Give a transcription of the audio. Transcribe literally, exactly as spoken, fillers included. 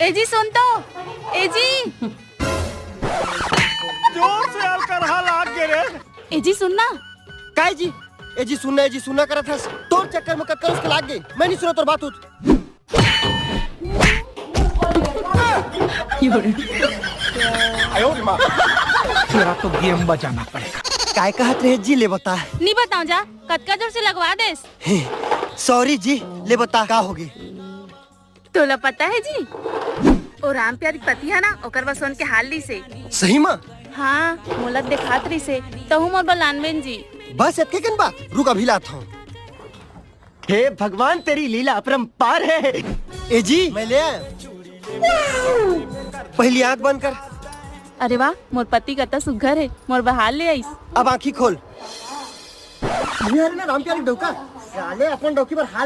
ए जी, सुन तो। ए जी। जोर से अलकरहा लाग गे रे। ए जी, सुन ना। काय जी? ए जी, सुन ना, ए जी, सुन ना करत हस। तोर चक्कर में कतका उसके लाग गे। मैं नहीं सुना तोर बात उत। तेरा तो गेम बजाना पड़ेगा। काय कहत रहे जी, ले बता। नहीं बताऊं जा, कतका जोर से लगवा देस। सॉरी जी, ले बता, का होगे? तोला पता हे जी, ओ राम प्यारी पति हे ना, ओकर बर सोन के हार लीस हे। सही मा? हाँ, मोला देखात रहिस हे, तहूँ मोर बर लानबे न जी। बस अतके कन बात, रुक अभी लात हूँ। हे भगवान, तेरी लीला अपरंपार है। ए जी, मैं ले आया। पहली आँख बंद कर। अरे वाह, मोर पति कतका सुघर हे, मोर बर हार ले आइस। अब आँखी खोल। ये अरे ना राम प्यारी डौका, साले अपन डौकी बर हार